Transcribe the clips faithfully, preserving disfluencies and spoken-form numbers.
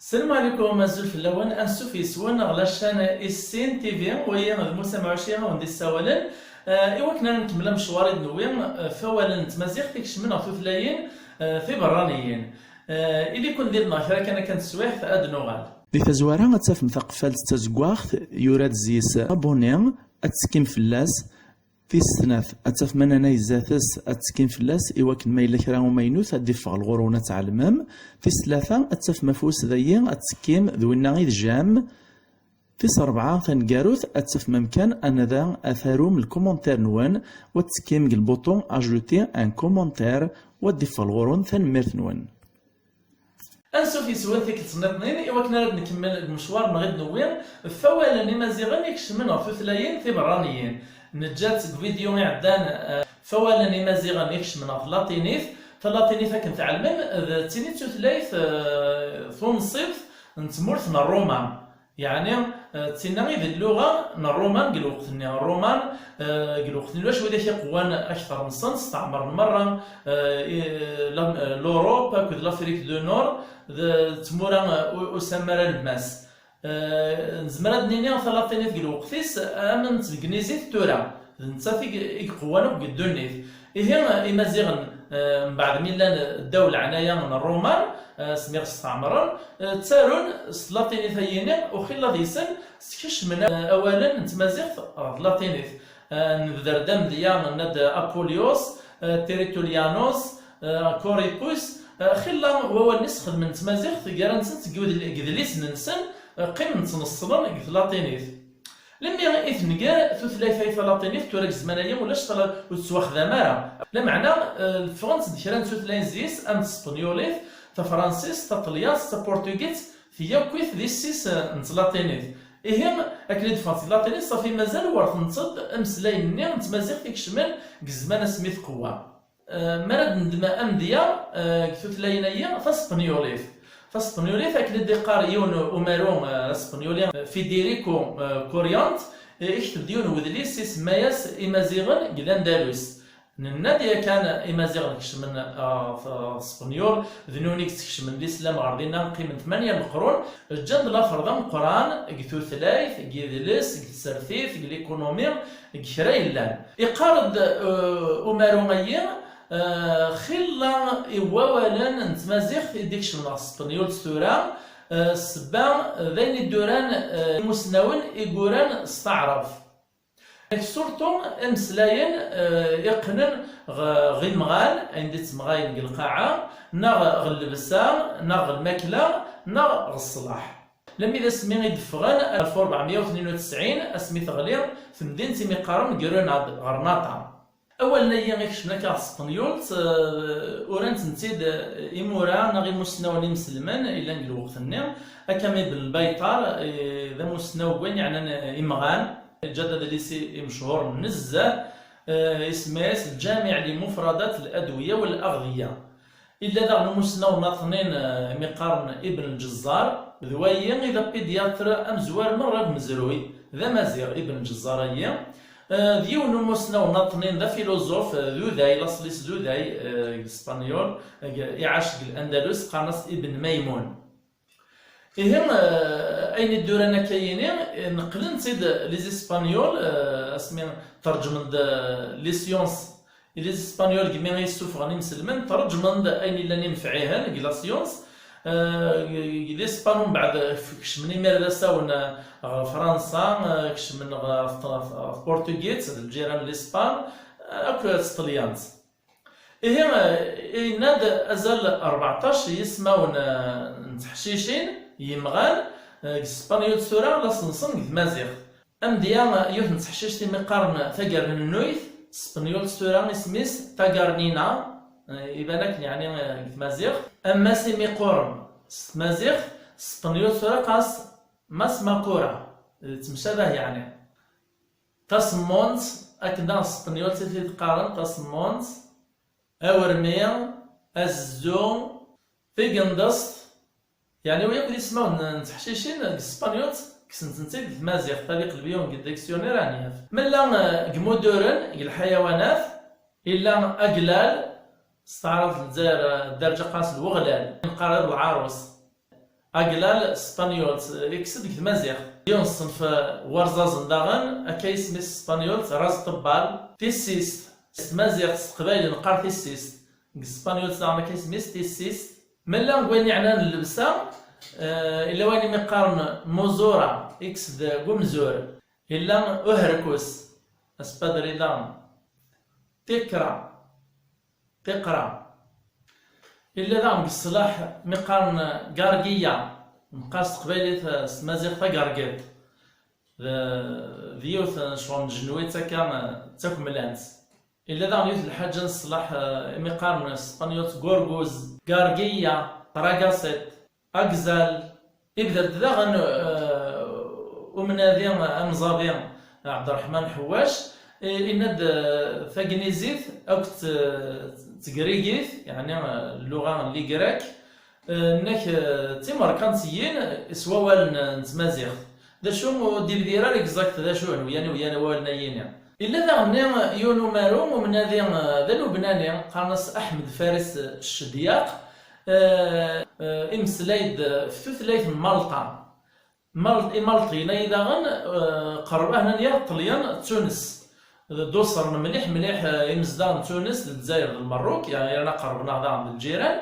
Ssalom ɛlikum, azul fell-awen, ansuf yes-wen ɣer la chaîne Issin T V, wayi d Musa Mɛuci a wen-d-issawalen. Eh, i wakken ara nkemmel amecwar i d-newwi, eh, f wawalen n tmaziɣt ikecmen ɣer tutlayin, eh, tiberraniyin. Eh, ili-ken dinna kra kan akka n teswiɛt, ad d-nuɣal. Di tazwara ad tafem taqeffalt d tazeggaɣt, yura-d zzis abonné, ad tettekkim fell-as. Tis snat, ad tafem ananay zdat-s, ad tettekkim fell-as, i wakken ma yella kra umaynut ad d-iffeɣ ɣur-wen ad tɛelmem. Tis tlata, ad tafem afus dayi, ad tettekkim d winna i d j'aime. Tis rebɛa, taneggarut, ad tafem amkan anada ad tarum lkumantir-nwen, u ad tettekkim deg lbuṭu ajouter un commentaire, u ad d-iffeɣ ɣur-wen tanemmirt-nwen. Ansuf yes-wen tikkelt nniḍnin i wakken ara d-nkemmel deg umecwar-nneɣ i d-newwi f wawalen imaziɣen ikecmen ɣer tutlayin tiberraniyin. Neǧǧa-tt deg uvidyu iɛeddan, eh, f wawalen imaziɣen ikecmen ɣer tlatinit. Talatinit, akken tɛelmem, d tin i d tutlayt, eh, tunṣibt n tmurt n Ṛṛuman. Yeɛni, eh, d tinna i d lluɣa n Ṛṛuman deg lweqt-nni. Ṛṛuman, eh, deg lweqt-nni ulac widak iqewwan akteṛ-nsen, steɛmren merra, eh, i, la, eh, l'Europe akked l'Afrique du Nord, d, d tmura, eh, u-, usamar alemmas. Eh, nezmer ad d-nini talatinit deg lweqt-is am n tnegnizit tura. D nettat i, i iqewwan akk deg ddunit. Ihi, eh, Imaziɣen, eh, mbeɛd mi llan ddaw leɛnaya n Ṛṛuman, eh, asmi ɣ-steɛmren, eh, ttarun s tlatinit ayini, u xilla deg-sen skecmen, eh, awalen n tmaziɣt ɣer tlatinit. Eh, nebder-d amedya, nenna-d Apulius, eh, Tertullianus, eh, Coricus, eh, xilla wawalen i sxedmen n tmaziɣt gar-nsen seg udl-, deg idlisen-nsen, eh, qqimen ttneṣṣlen deg tlatinit. Lemmi i tenger tutlayt-a talatinit tura deg zzman-agi ulac tala-, ur tettwaxdam ara. Lameɛna, eh, ffɣent-d kra n tutlayin zzis am tespenyulit, tafransist, taṭelyanst, tapuṛtugit, tiyakwit d issis, eh, n tlatinit. Ihi, akken i d-ffɣent tlatinit, ṣafi mazal wertent-d ameslay-nni n tmaziɣt ikecmen deg zzman asmi tqewwa. Eh, mi ara d-neddem amedya, eh, deg tutlayin-agi, taspenyulit. Taspenyulit, akken i d-iqqar yiwen umaru, eh, aspenyuli, eh, Federico, eh, Coriant, eh, ikteb-d yiwen wedlis isemma-yas Imaziɣen deg Landalus. Nenna-d yakan Imaziɣen kecmen, eh, ɣer Spenyul, d nutni i yeskecmen Lislam ɣer dinna, qqimen tmanya n leqrun, ǧǧan-d later d ameqqran deg tutlayt, deg yidles, deg tsertit, deg likunumi, deg kra yellan. Iqqar-d, eh, umaru-agi, Eh, xilla i wawalen n tmaziɣt i d-ikecmen ɣer tespenyult tura, eh, ssebba d ayen i d-uran, eh, imusnawen i yuran s taɛrabt. Surtout imeslayen, eh, iqqnen ɣ-, ɣ imɣan, ayen d-ittemɣayen deg lqaɛa, neɣ ɣ llebsa, neɣ ɣ lmakla, neɣ ɣ ṣṣlaḥ. Lemmi d asmi i d-ffɣen alef u ṛebɛemya u tnin u tesɛin, asmi teɣli temdint imi qqaren Grenade, Ɣernaṭa. Awalen-agi ikecmen akka ɣer tespenyult, eh, uran-tent-id, eh, imura neɣ imusnawen imselmen yellan deg lweqt-nni, akka am Ibn Lbayṭar, eh, d amusnaw n wayen yeɛnan, eh, imɣan, yeǧǧa-d adlis i-, imechuren nezzeh, eh, isemma-yas Lǧamiɛ li Mufradat Ladwiya Wal Aɣdiya. Illa daɣen umusnaw n Aṭnin, eh, imi qqaren Ibn Lǧezzar, d wayi i d apidyaṭr amezwar merra deg umezruy, d amaziɣ Ibn Lǧezzar-ayi. Eh, d yiwen n umusnaw n Aṭnin, d afiluẓuf, eh, d uday, laṣel-is d uday, eh, deg Spenyul, eh, iɛac deg Landalus, qqaren-as Ibn Maymun. Ihi, eh, ayen i d-uran akka-yini, eh, neqlen-tt-id les Espagnols, eh, asmi tṛeǧmen-d, eh, les sciences. Les Espagnols, deg mi i yessufɣen imselmen, tṛeǧmen-d ayen illan inefɛihen deg la science. Eh, les Espagnols mbeɛd kecmen imir d asawen, eh, ɣer Fransa, eh, kecmen ɣer, ɣer, ɣer Portugit, d lǧiran n Lispan, eh, akk s Ṭelyant. Ihi, eh, yenna-d azal rbeɛṭac yismawen, eh, n teḥcicin, yimɣan, eh, deg Spenyul tura la ṣenṣen deg tmaziɣt. Amedya, eh, yiwet n teḥcict imi qqaren tagerninnuyt, s Spenyul tura isem-is tagarnina, eh, iban akken yeɛni, eh, deg tmaziɣt. Ammas imi qquren s tmaziɣt, s Spenyul tura qqaren-as mas makura, eh, temcabah yeɛni. Tasemmunt, akken daɣen s Spenyul i t-id-qqaren, tasemmunt, awermi, azezzu, tigendeṣt, yeɛni wa yakk d ismawen n teḥcicin deg Spenyul, kksen-tent-id deg tmaziɣt, ad iqleb yiwen deg dictionnaire ad yaf. Mella, eh, deg imuduren, deg lḥayawanat, illa aglal, s taɛrabt n Lezzayer, eh, ddarǧa qqaren-as lweɣlal, neqqar iḍ lɛarus. Aglal s tspanyult, eh, ikkes-d deg tmaziɣt. Yiwen ṣṣenf, eh, warẓaẓen daɣen, akka isem-is s tspanyult, ras ṭebbal. Tissist, s tmaziɣt, s teqbaylit neqqar tissist. Deg tspanyult daɣen akka isem-is tissist. Mella deg wayen yeɛnan llebsa, eh, illa wayen imi qqaren muzura, ikkes-d deg umzur. Illa uherkus, espadrila, tikra, tiqra. Illa daɣen deg ṣṣlaḥ mi qqaren gargiya, neqqar s teqbaylit, s tmaziɣt tagargiṭ. D, d yiwet n ccɣel n tjenwitt akka, d takemlant. Illa daɣen yiwet n lḥaǧa n ṣṣlaḥ, eh, imi qqaren s tspanyult gorguz, gargiya, tragasit, agzal. Ibder-d daɣen, eh, umnadi amẓabi Ɛebderreḥman Ḥewwac, eh, inna-d, eh, tagnizit akked t-, tegrigit, yeɛni, eh, lluɣa n ligrek, eh, nnak, eh, d timerkantiyin s wawalen n tmaziɣt. D acu ur d-ibdir ara exact d acu n wyan, wyan wawalen-ayini. Illa daɣen-nni yiwen umaru umnadi, eh, d alubnani, qqaren-as Aḥmed Faris Ccedyaq, eh, eh, imeslay-d f tutlayt n Malṭa. Mal-, Imalṭiyen-ayi daɣen, eh, qerreb ahna n yir Ṭṭelyan d Tunes. D usren mliḥ, mliḥ, eh, imezdaɣ n Tunes, d Lezzayer, d Lmerruk, yerna qerrben-aɣ daɣen d lǧiran.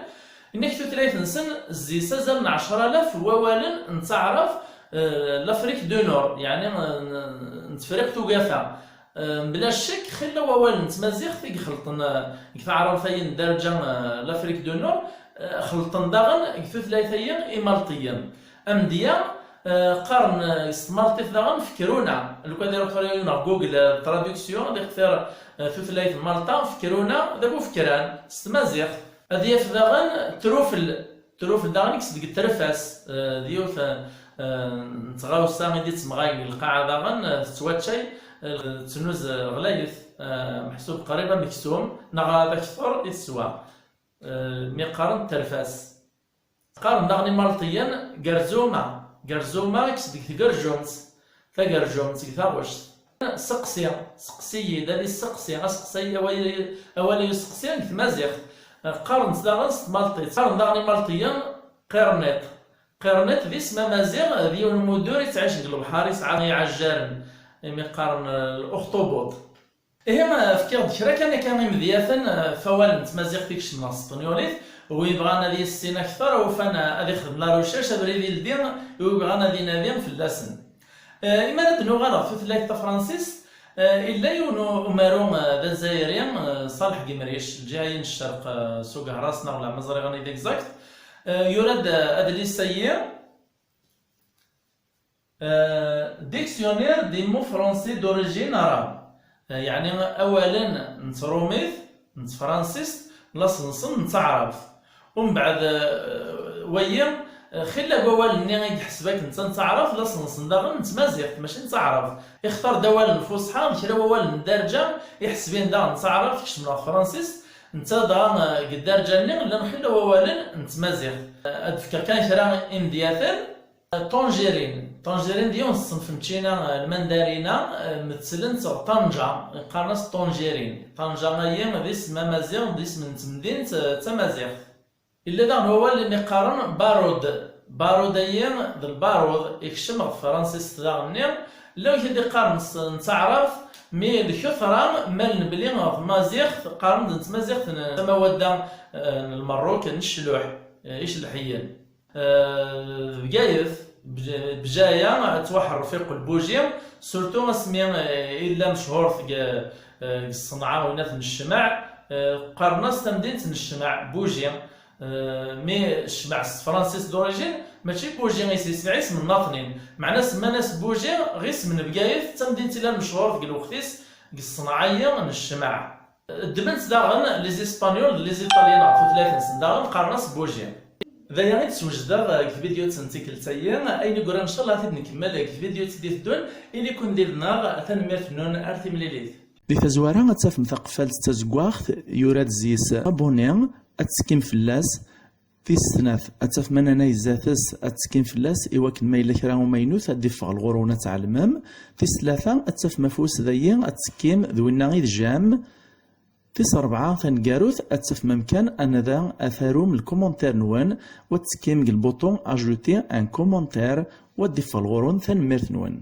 Inna-k tutlayt-nsen zzi-s azal n ɛecra alaf n wawalen n taɛrabt, eh, Lafrik du Nord, yeɛni, eh, n, n Tefriqt Ugafa. Eh, mebla ccek, xilla wawalen n tmaziɣt i ixelṭen, eh, deg taɛrabt-ayi n ddarǧa, eh, Lafrik du Nord, eh, xelṭen daɣen deg tutlayt-ayi imalṭiyen. Amedya, eh, qqaren, eh, s tmalṭit daɣen fekruna. Lukan ad iruḥ tura yiwen ɣer Google, eh, traduction, ad ixtir, eh, tutlayt n Malṭa, fekruna, d abufekran, s tmaziɣt. Ad yaf daɣen trufel. Trufel daɣen ikkes deg trefas, eh, d yiwet, eh, n tɣawsa i d-ittemɣayen deg lqaɛa daɣen, eh, tettwaččay, eh, tettnuz, eh, ɣlayet, eh, meḥsub qrib ameksum, neɣ d akter i teswa. Eh, mi qqaren terfas. Qqaren daɣen imalṭiyen gerẓuma. Gerẓuma ikkes deg tgerjumt. Tagerjumt deg taɣect. Seqsi. Seqsi-yi-d, ad isseqsi. Aseqsi, awal, awal i useqsi deg tmaziɣt. Qqaren-t daɣen s tmalṭit. Qqaren daɣen imalṭiyen qirniṭ. Qirniṭ d isem amaziɣ, d yiwen umudur ittɛic deg lebḥer, yesɛa iɛejjaren, imi qqaren, eh, l-uxṭubut. Ihi, eh, fkiɣ-d kra kan akka imedyaten, eh, f wawal n tmaziɣt i ikecmen ɣer tespenyulit. Wi bɣan ad yissin akter, ufan, eh, ad ixdem la recherche, abrid ildi i wi bɣan ad inadi fell-asen. Eh, imi ara d-nuɣal ɣer tutlayt tafransist, eh, illa yiwen u-, umaru, eh, d azzayri, eh, Ṣaleḥ Gemric, lǧiha-yi n ccerq, eh, s ugehras neɣ leɛma ẓriɣ anida exact, eh, yura-d, eh, adlis-ayi, Euh, dictionnaire des mots français d'origine arabe. Euh, yeɛni awalen n trumit, n tefransist, laṣel-nsen n taɛrabt. Umbeɛd, euh, wayi, euh, xilla n wawalen-nni i yeḥseb akken netta n taɛrabt, laṣel-nsen daɣen n tmaziɣt, mačči n taɛrabt. Ixtar-d awal n lfuṣḥa, d kra n wawalen n ddarǧa, iḥesben daɣen n taɛrabt, kecmen ɣer tefransist, netta dɣa, euh, deg ddarǧa-nni llan xilla n wawalen n tmaziɣt. Euh, ad d-fkeɣ kan kra imedyaten. Tanjirin. Tanjirin d yiwen n ṣṣenf n ččina, eh, lmandarina, eh, mettlen-tt ɣer Tanja, qqaren-as tanjirin. Tanja-ayi d isem amaziɣ, d isem n temdint, eh, d tamaziɣt. Yella daɣen wawal imi qqaren barud. Barud-ayi d lbarud, ikcem ɣer tefransist daɣen-nni. Llan wid i d-iqqaren s, n taɛrabt, mi d kutra, malen belli ɣer tmaziɣt, qqaren-d n tmaziɣt n, d amawadda, eh, n Lmerruk, n ccluḥ, eh, icelḥiyen. Eh, Bgayet, Bj-, Bjaya, tettwaḥerref iqqel Buji, surtout asmi, eh, illa mechuṛet deg, eh, deg ṣṣenɛa winat n ccmaɛ, eh, qqaren-as tamdint n ccmaɛ, Buji. Eh, mi ccmaɛ s tefransist d'origine, mačči Buji i s-, isem, isem n Naṭnin. Meɛna semman-as Buji, ɣ isem n Bgayet, d tamdint illan mechuṛet deg lweqt-is, deg ṣṣenɛa-yi n ccmaɛ. Ddmen-tt daɣen les Espagnols d les Italiens ɣer tutlayt-nsen, daɣen qqaren-as Buji. D aya i d-swejdeɣ deg tvidyut n tikkelt-agi. Ayen i yura, ncallah, ad t-id-nkemmel deg tvidyut i d-iteddun. Ili-ken did-neɣ, tanemmirt-nnun, ar timlilit. Di tazwara, ad tafem taqeffalt d tazeggaɣt, yura-d zzi-s abonné, ad tettekkim fell-as. Tis snat, ad tafem ananay zdat-s, ad tettekkim fell-as, i wakken ma yella kra umaynut, ad d-iffeɣ ɣur-wen ad tɛelmem. Tis tlata, ad tafem afus dayi, ad tettekkim d winna i d j'aime. Tis rebɛa taneggarut, ad tafem amkan anada ad tarum lkumantir-nwen, wa tettekkim deg lbuṭu ajouter un commentaire, wa d-iffeɣ ɣur-wen. Tanemmirt-nwen.